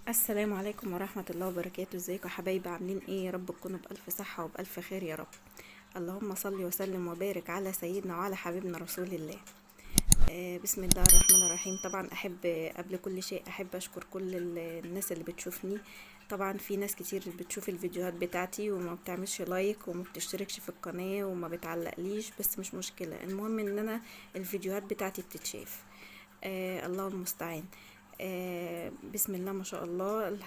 السلام عليكم ورحمة الله وبركاته. ازيكم يا حبايبي؟ عاملين ايه؟ يا رب تكونوا بألف صحة وبألف خير يا رب. اللهم صل وسلم وبارك على سيدنا وعلى حبيبنا رسول الله. بسم الله الرحمن الرحيم. طبعا احب قبل كل شيء احب اشكر كل الناس اللي بتشوفني. طبعا في ناس كتير بتشوف الفيديوهات بتاعتي وما بتعملش لايك وما بتشتركش في القناة وما بتعلقليش، بس مش مشكلة، المهم ان انا الفيديوهات بتاعتي بتتشاف. الله المستعان. بسم الله ما شاء الله.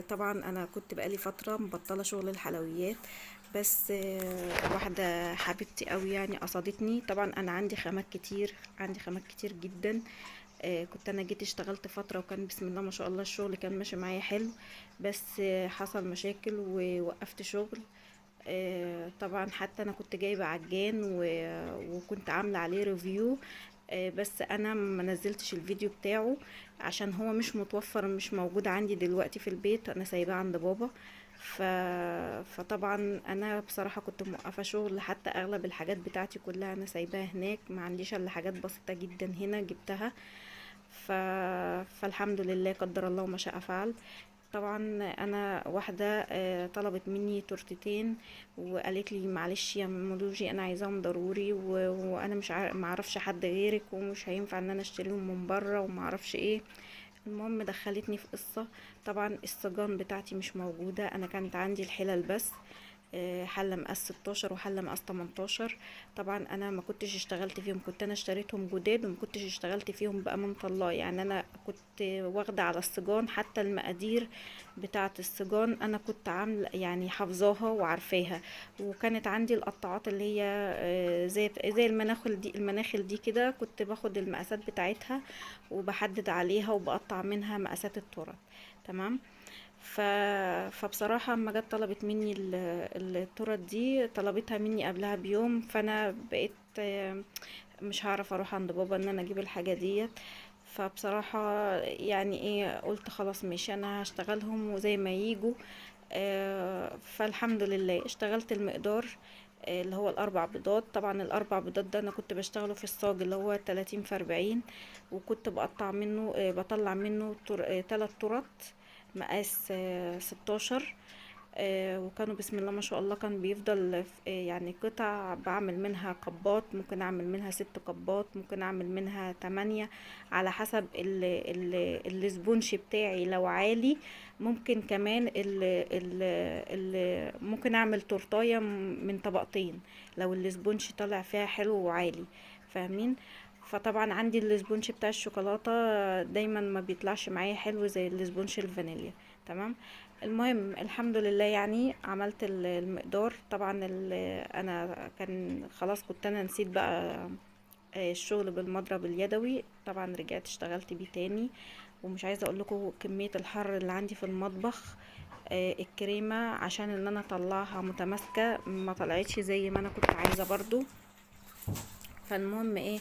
طبعا انا كنت بقالي فترة مبطلة شغل الحلويات، بس واحدة حبيبتي قوي يعني قصدتني. طبعا انا عندي خامات كتير، عندي خامات كتير جدا. كنت انا جيت اشتغلت فترة وكان بسم الله ما شاء الله الشغل كان ماشي معايا حلو، بس حصل مشاكل ووقفت شغل. طبعا حتى انا كنت جايبة عجان وكنت عاملة عليه review، بس انا ما نزلتش الفيديو بتاعه عشان هو مش متوفر، مش موجود عندي دلوقتي في البيت، انا سايباه عند بابا. فطبعا انا بصراحة كنت موقفة شغل، حتى اغلب الحاجات بتاعتي كلها انا سايباها هناك، ما عنديش الا حاجات بسيطة جدا هنا جبتها. فالحمد لله قدر الله ما شاء فعل. طبعا انا واحدة طلبت مني تورتتين وقالت لي معلش يا مولوجي انا عايزاهم ضروري، وانا مش معرفش حد غيرك ومش هينفع ان انا اشتريهم من بره ومعرفش ايه. المهم دخلتني في قصة. طبعا الصجان بتاعتي مش موجودة، انا كانت عندي الحلل بس، حلة مقاس 16 وحلة مقاس 18. طبعا انا ما كنتش اشتغلت فيهم، كنت انا اشتريتهم جداد وما كنتش اشتغلت فيهم بأمانة الله. انا كنت واخدة على الصجان، حتى المقادير بتاعة الصجان انا كنت عاملة حافظاها وعارفاها، وكانت عندي القطاعات اللي هي، زي المناخل دي، المناخل دي كده كنت باخد المقاسات بتاعتها وبحدد عليها وبقطع منها مقاسات التورت. تمام. فبصراحة اما جت طلبت مني التورت دي، طلبتها مني قبلها بيوم، فانا بقيت، مش هعرف اروح عند بابا ان انا اجيب الحاجة ديت. فبصراحة قلت خلاص ماشي انا هشتغلهم وزي ما ييجوا. فالحمد لله اشتغلت المقدار، اللي هو الاربع بيضات. طبعا الاربع بيضات ده انا كنت بشتغله في الصاج اللي هو 30 في 40، وكنت بقطع منه، بطلع منه 3 تورت مقاس، 16. وكانوا بسم الله ما شاء الله كان بيفضل قطع بعمل منها قبات، ممكن اعمل منها 6 قبات، ممكن اعمل منها 8 على حسب السبونش بتاعي. لو عالي ممكن كمان ممكن اعمل تورتايه من طبقتين لو السبونش طالع فيها حلو وعالي، فاهمين؟ فطبعا عندي السبونش بتاع الشوكولاتة دايما ما بيطلعش معايا حلو زي السبونش الفانيليا. تمام. المهم الحمد لله عملت المقدار. طبعا انا كان خلاص كنت انا نسيت بقى، الشغل بالمضرب اليدوي، طبعا رجعت اشتغلت بيه تاني. ومش عايزه اقول لكم كميه الحر اللي عندي في المطبخ. الكريمه عشان ان انا اطلعها متماسكه ما طلعتش زي ما انا كنت عايزه برضو. فالمهم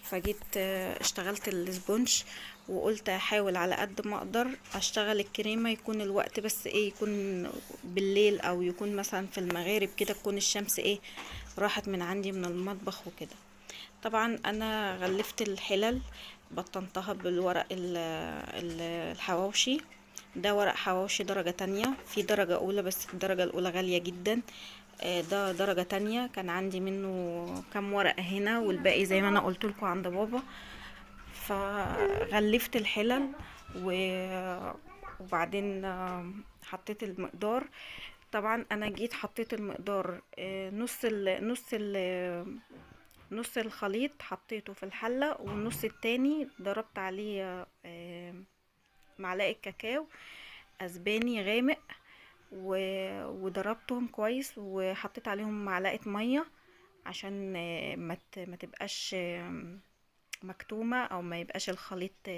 فجيت، اشتغلت السبونش وقلت احاول على قد ما اقدر اشتغل الكريمه، يكون الوقت بس يكون بالليل او يكون مثلا في المغارب كده، تكون الشمس راحت من عندي من المطبخ وكده. طبعا انا غلفت الحلل، بطنتها بالورق الحواوشي ده، ورق حواوشي درجة تانية، في درجة اولى بس الدرجة الاولى غالية جدا، ده درجة تانية. كان عندي منه كام ورقة هنا والباقي زي ما انا قلت لكم عند بابا. فغلفت الحلل وبعدين، حطيت المقدار. طبعا انا جيت حطيت المقدار، نص الخليط حطيته في الحلة، والنص التاني ضربت عليه، معلقة كاكاو اسباني غامق، وضربتهم كويس وحطيت عليهم معلقة مية عشان، ما تبقاش، مكتومة او ما يبقاش الخليط،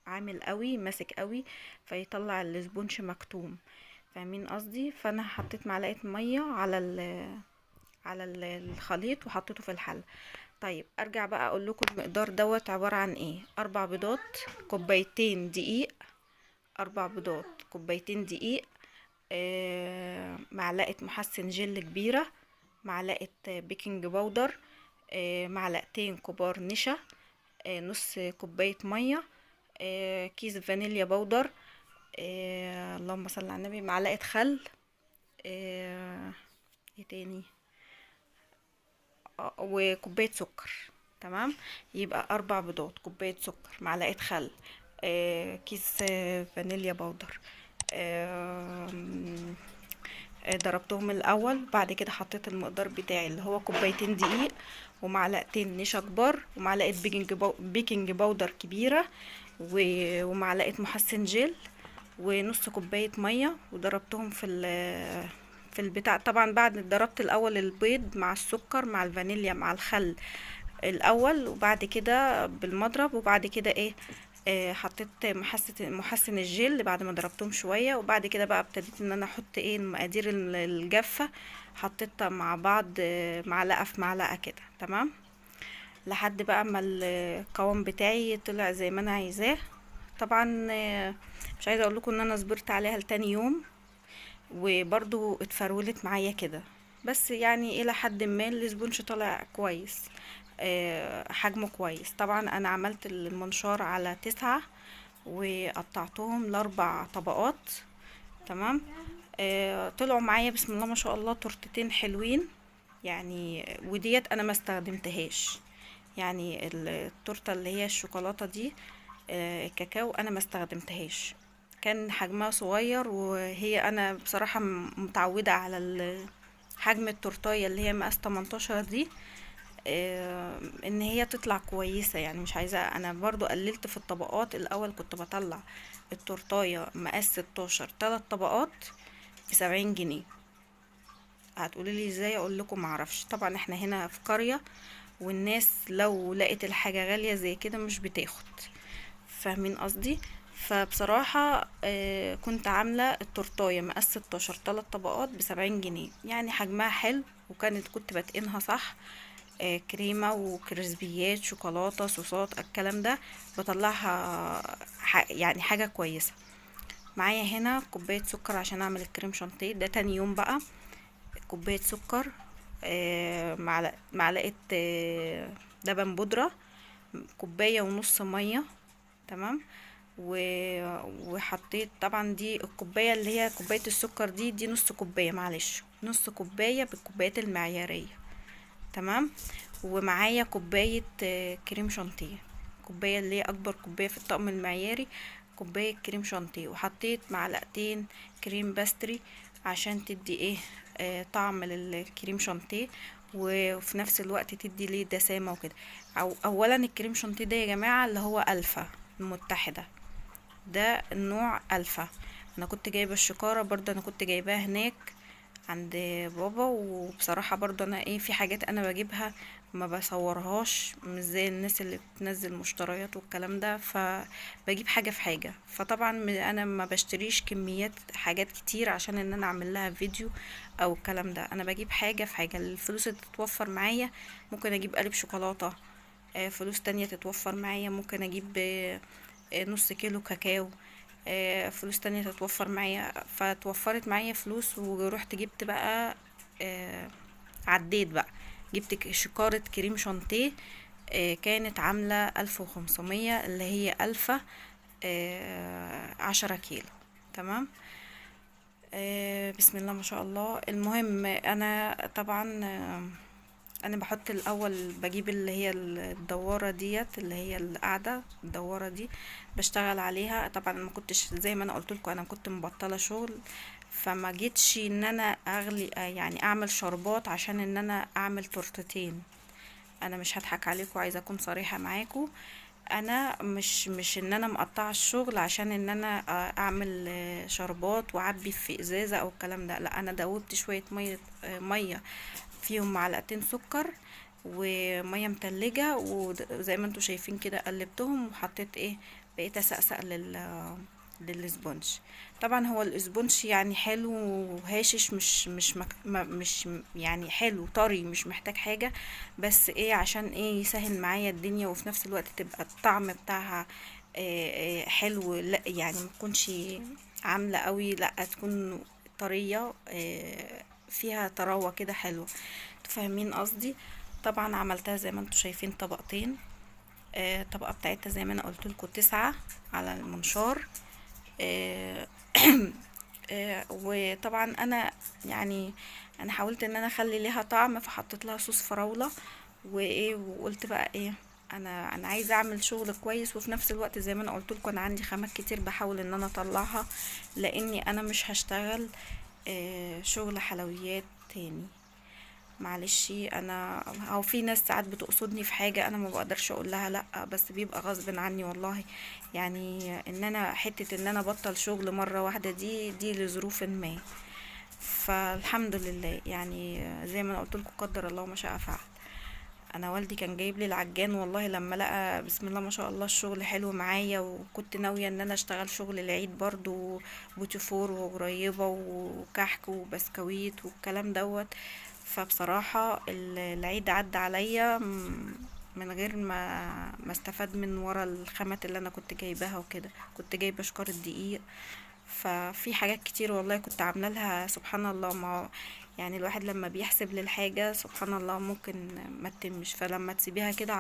عامل قوي ماسك قوي فيطلع السبونش مكتوم، فاهمين قصدي؟ فانا حطيت معلقة مية على الخليط وحطيته في الحلة. ارجع بقى اقول لكم المقدار دوت عبارة عن ايه. 4 بيضات، كوبايتين دقيق، 4 بيضات، كوبايتين دقيق، معلقة محسن جل كبيرة، معلقة بيكنج باودر، معلقتين كبار نشا، نص كوباية مية، كيس فانيليا باودر، اللهم صل على النبي، معلقه خل، ايه تاني، وكوبايه سكر. تمام، يبقى 4 بيضات، كوباية سكر، معلقه خل، كيس فانيليا powder. ضربتهم الاول، بعد كده حطيت المقدار بتاعي اللي هو كوبايتين دقيق ومعلقتين نشا كبار ومعلقة baking powder كبيرة ومعلقة محسن جيل ونص كوباية مية، وضربتهم في البتاع. طبعا بعد ضربت الاول البيض مع السكر مع الفانيليا مع الخل الاول، وبعد كده بالمضرب، وبعد كده ايه، حطيت محسن الجل بعد ما ضربتهم شوية، وبعد كده بقى ابتديت ان انا احط ايه المقادير الجافه، حطيتها مع بعض، معلقه في معلقه كده. تمام، لحد بقى ما القوام بتاعي طلع زي ما انا عايزاه. طبعا مش عايزه اقول لكم ان انا صبرت عليها لتاني يوم وبرضو اتفرولت معايا كده، بس يعني الى حد ما ال sponge طالع كويس، حجمه كويس. طبعا انا عملت المنشار على 9 وقطعتهم ل4 طبقات. تمام، طلعوا معايا بسم الله ما شاء الله تورتتين حلوين يعني، وديت انا ما استخدمتهاش يعني. التورتة اللي هي الشوكولاتة دي، الكاكاو انا ما استخدمتهاش، كان حجمها صغير، وهي انا بصراحة متعوده على حجم التورتايه اللي هي مقاس 18 دي، ان هي تطلع كويسة يعني. مش عايزه، انا برضو قللت في الطبقات. الاول كنت بطلع التورتايه مقاس 16 3 طبقات ب70 جنيه. هتقولي لي ازاي؟ اقول لكم معرفش. طبعا احنا هنا في قرية، والناس لو لقت الحاجة غالية زي كده مش بتاخد، فاهمين قصدي؟ فبصراحة كنت عاملة التورتاية مقاس 16 3 طبقات ب70 جنيه، يعني حجمها حلو، وكانت كنت بتقنها صح، كريمة وكريسبيات شوكولاتة صوصات الكلام ده، بطلعها يعني حاجة كويسة. معايا هنا كوباية سكر عشان اعمل الكريم شانتيه. ده تاني يوم بقى، كوباية سكر، معلقة، لبن بودرة، كوباية ونص مية. تمام، وحطيت طبعا دي الكوباية اللي هي كوباية السكر دي نص كوباية، معلش نص كوباية بالكوبايات المعيارية. تمام، ومعايا كوباية كريم شانتيه، كوباية اللي هي أكبر كوباية في الطقم المعياري، كوباية كريم شانتيه، وحطيت معلقتين كريم باستري عشان تدي ايه، طعم للكريم شانتيه، وفي نفس الوقت تدي ليه دسامة وكده. أولا الكريم شانتيه ده يا جماعة اللي هو ألفا المتحدة، ده النوع ألفا. أنا كنت جايبة الشكارة برضه، أنا كنت جايباها هناك عند بابا، وبصراحة برضه أنا ايه في حاجات أنا بجيبها ما بصورهاش، مش زي الناس اللي بتنزل مشتريات والكلام ده، فبجيب حاجة في حاجة. فطبعا أنا ما بشتريش كميات حاجات كتير عشان إن أنا أعمل لها فيديو أو الكلام ده، أنا بجيب حاجة في حاجة. الفلوس اللي تتوفر معايا ممكن أجيب قالب شوكولاتة، فلوس تانية تتوفر معايا ممكن أجيب، نص كيلو كاكاو، فلوس تانية تتوفر معايا. فتوفرت معايا فلوس ورحت جبت بقى، عديت بقى جبت شكارة كريم شانتيه، كانت عاملة 1500 اللي هي ألفا، 10 كيلو. تمام، بسم الله ما شاء الله. المهم أنا طبعا، أنا بحط الأول، بجيب اللي هي الدوارة ديت اللي هي القاعدة الدوارة دي بشتغل عليها. طبعا ما كنتش زي ما أنا قلت لكم أنا كنت مبطلة شغل، فما جيتش إن أنا أغلي، يعني أعمل شربات عشان إن أنا أعمل تورتتين. أنا مش هضحك عليكم، عايزة أكون صريحة معاكم، أنا مش إن أنا مقطعة الشغل عشان إن أنا أعمل شربات وأعبي في إزازة أو الكلام ده، لا أنا دوبت شوية مية فيهم معلقتين سكر ومية متلجة، وزي ما انتوا شايفين كده قلبتهم وحطيت ايه، بقيت اسقسق لل sponge. طبعا هو ال sponge يعني حلو وهاشش، مش، مش مك-، ما-، مش يعني حلو طري، مش محتاج حاجة، بس ايه عشان ايه يسهل معايا الدنيا، وفي نفس الوقت تبقى الطعم بتاعها، حلو، لا يعني ما تكونش عاملة قوي، لا تكون طرية، فيها طراوة كده حلوة، فاهمين قصدي؟ طبعا عملتها زي ما انتوا شايفين طبقتين، الطبقة بتاعتها زي ما انا قلت لكم 9 على المنشار، آه، وطبعا انا يعني انا حاولت ان انا اخلي ليها طعم، فحطيت لها صوص فراولة وايه، وقلت بقى ايه، انا عايزه اعمل شغل كويس، وفي نفس الوقت زي ما انا قلت لكم انا عندي خامات كتير بحاول ان انا اطلعها، لاني انا مش هشتغل شغل حلويات تاني. معلش انا او في ناس ساعات بتقصدني في حاجة انا ما بقدرش اقول لها لا، بس بيبقى غصب عني والله. يعني ان انا حتة ان انا ابطل شغل مرة واحدة دي لظروف ما. فالحمد لله، يعني زي ما انا قلت لكم قدر الله ما شاء فعل. انا والدي كان جايب لي العجان والله لما لقى بسم الله ما شاء الله الشغل حلو معايا، وكنت ناوية ان انا اشتغل شغل العيد برضو، بوتيفور وغريبة وكحك وبسكويت والكلام دوت. فبصراحة العيد عدى عليا من غير ما استفاد من ورا الخامات اللي انا كنت جايباها وكده. كنت جايبة شكارة دقيق، ففي حاجات كتير والله كنت عامله لها سبحان الله. ما يعني الواحد لما بيحسب للحاجة سبحان الله ممكن ما تتمش، فلما تسيبيها كده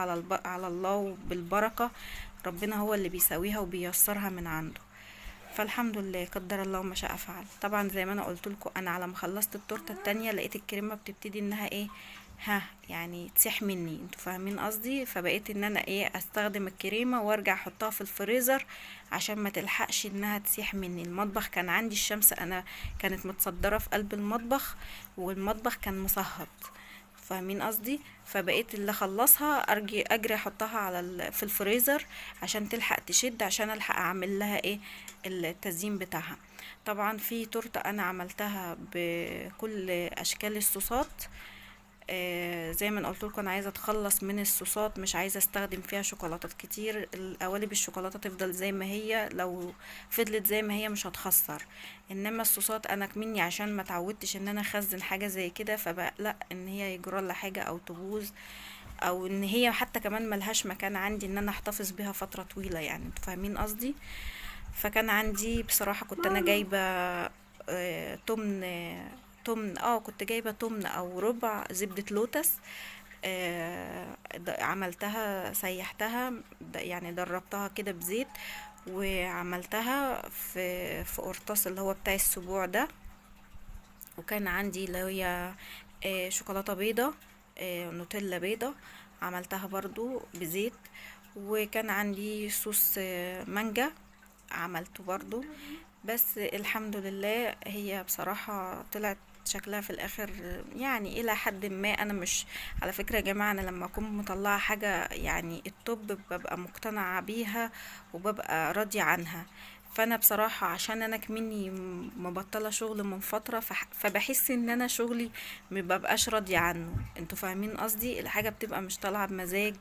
على الله وبالبركة، ربنا هو اللي بيساويها وبيسرها من عنده. فالحمد لله قدر الله ما شاء فعل. طبعا زي ما انا قلت لكم انا على ما خلصت التورتة التانية لقيت الكريمة بتبتدي انها ايه، ها يعني تسيح مني، انتوا فاهمين قصدي. فبقيت ان انا ايه استخدم الكريمة وارجع احطها في الفريزر عشان ما تلحقش انها تسيح مني. المطبخ كان عندي الشمس انا كانت متصدره في قلب المطبخ، والمطبخ كان مصهد، فاهمين قصدي. فبقيت اللي اخلصها اجري احطها في الفريزر عشان تلحق تشد، عشان الحق اعمل لها ايه التزيين بتاعها. طبعا في تورته انا عملتها بكل اشكال الصوصات، زي ما انا قلت لكم انا عايزه اتخلص من الصوصات، مش عايزه استخدم فيها شوكولاتات كتير. القوالب الشوكولاتة تفضل زي ما هي، لو فضلت زي ما هي مش هتخسر. انما الصوصات انا مني عشان ما اتعودتش ان انا اخزن حاجة زي كده، فبقلق ان هي يجرى لها حاجة او تبوظ، او ان هي حتى كمان ملهاش مكان عندي ان انا احتفظ بيها فترة طويلة، يعني انتوا فاهمين قصدي. فكان عندي بصراحة كنت انا جايبه، تمن، تمن، كنت جايبه تمن او ربع زبدة لوتس، عملتها سيحتها، يعني دربتها كده بزيت، وعملتها في قرطاس اللي هو بتاع السبوع ده. وكان عندي اللي هي، شوكولاتة بيضة، نوتيلا بيضة، عملتها برضو بزيت. وكان عندي صوص، مانجا، عملته برضو. بس الحمد لله هي بصراحة طلعت شكلها في الاخر يعني الى حد ما. انا مش على فكرة يا جماعة، انا لما اكون مطلعة حاجة يعني التوب ببقى مقتنعة بيها وببقى راضية عنها. فانا بصراحة عشان انا كمني مبطلة شغل من فترة، فبحس ان انا شغلي ما ببقاش راضية عنه، انتوا فاهمين قصدي. الحاجة بتبقى مش طالعة بمزاج،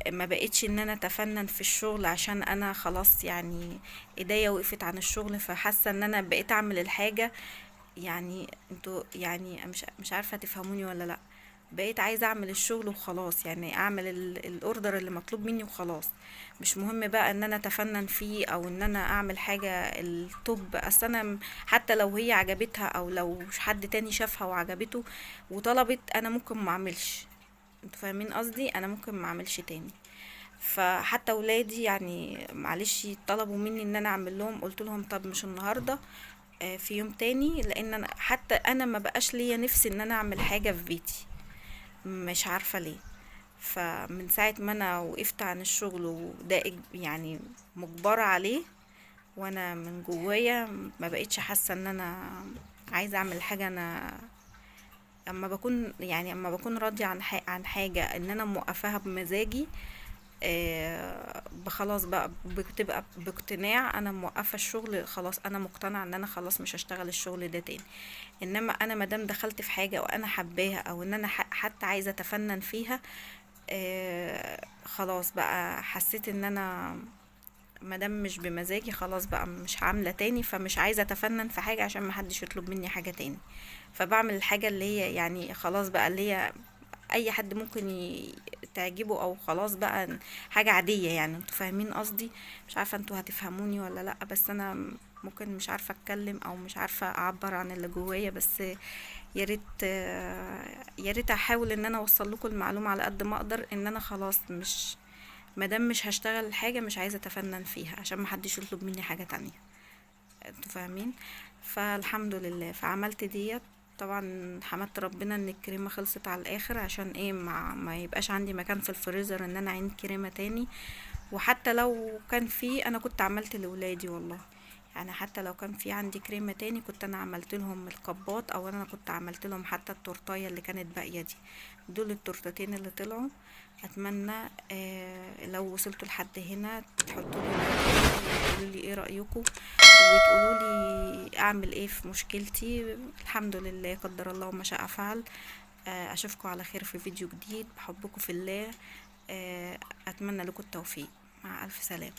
ما بقتش ان انا اتفنن في الشغل عشان انا خلاص يعني ايديا وقفت عن الشغل، فحاسة ان انا بقيت اعمل الحاجة يعني انتوا يعني مش عارفة تفهموني ولا لا. بقيت عايزة اعمل الشغل وخلاص، يعني اعمل الاوردر اللي مطلوب مني وخلاص، مش مهم بقى ان انا اتفنن فيه او ان انا اعمل حاجة التوب. اصل انا حتى لو هي عجبتها او لو حد تاني شافها وعجبته وطلبت، انا ممكن ما اعملش، انتوا فاهمين قصدي، انا ممكن ما اعملش تاني. فحتى ولادي يعني معلش طلبوا مني ان انا اعمل لهم، قلت لهم طب مش النهارده، في يوم تاني، لان انا حتى انا ما بقاش ليا نفسي ان انا اعمل حاجة في بيتي، مش عارفه ليه. فمن ساعة ما انا وقفت عن الشغل وده يعني مجبرة عليه، وانا من جوايا ما بقتش حاسه ان انا عايزه اعمل حاجة. انا اما بكون يعني اما بكون راضية عن حاجة ان انا موقفاها بمزاجي، خلاص بقى بتبقى باقتناع، انا موقفه الشغل خلاص، انا مقتنعة ان انا خلاص مش هشتغل الشغل ده تاني. انما انا مادام دخلت في حاجة وانا حباها او ان انا حتى عايزه اتفنن فيها، خلاص بقى حسيت ان انا مادام مش بمزاجي خلاص بقى مش عامله تاني، فمش عايزه اتفنن في حاجة عشان ما حدش يطلب مني حاجة تاني. فبعمل الحاجة اللي هي يعني خلاص بقى اللي هي اي حد ممكن تعجبه، او خلاص بقى حاجة عادية، يعني انتوا فاهمين قصدي. مش عارفه انتوا هتفهموني ولا لا، بس انا ممكن مش عارفه اتكلم او مش عارفه اعبر عن اللي جوايا، بس يا ريت احاول ان انا اوصل لكم المعلومة على قد ما اقدر، ان انا خلاص مادام مش هشتغل حاجة مش عايزه اتفنن فيها عشان ما حدش يطلب مني حاجة تانية. انتوا فاهمين. فالحمد لله فعملت ديت. طبعا حمدت ربنا ان الكريمة خلصت على الاخر، عشان ايه ما يبقاش عندي مكان في الفريزر ان انا اعين كريمة تاني. وحتى لو كان في، انا كنت عملت لولادي والله، يعني حتى لو كان في عندي كريمة تاني كنت انا عملت لهم الكبات، او انا كنت عملت لهم حتى التورتاية اللي كانت باقية دي. دول التورتتين اللي طلعوا. اتمنى لو وصلتوا لحد هنا تحطوا لي like وتقولوا لي ايه رأيكم، وتقولوا لي اعمل ايه في مشكلتي. الحمد لله قدر الله ما شاء فعل. اشوفكم على خير في فيديو جديد. بحبكم في الله. اتمنى لكم التوفيق. مع الف سلامة.